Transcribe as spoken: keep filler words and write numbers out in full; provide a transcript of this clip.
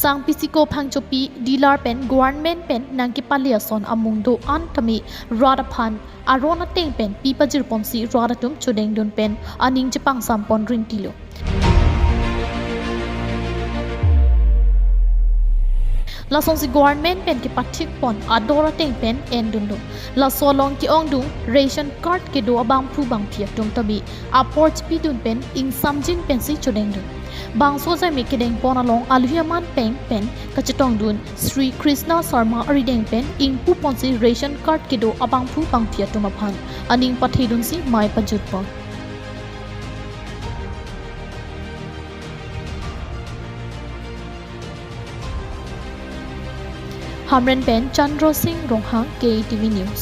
Sangpi Siko Phangchopi, dealer pen government pen nangkepale ason amung do-an tame rat aphan aron ateng pen pi pajirponsi rat atum chodengdun pen aning chepangsampon rintilo. Lasonsi government pen kepathikpon ador ateng pen endunlo. Laso along ke-ongdung ration card kedo abangphu bangphi atum tame apor chipidun pen ingsamjin pensi chodengdun. Bangso ajai me kedengpon along alui aman peng pen kachetongdun Sri Krishna Sharma arideng pen ingpuponsi ration card kedo abangphu bangphi atum aphan aning pathedunsi mei pajutpon. Hamren pen Chandra Singh Ronghang, K T V News.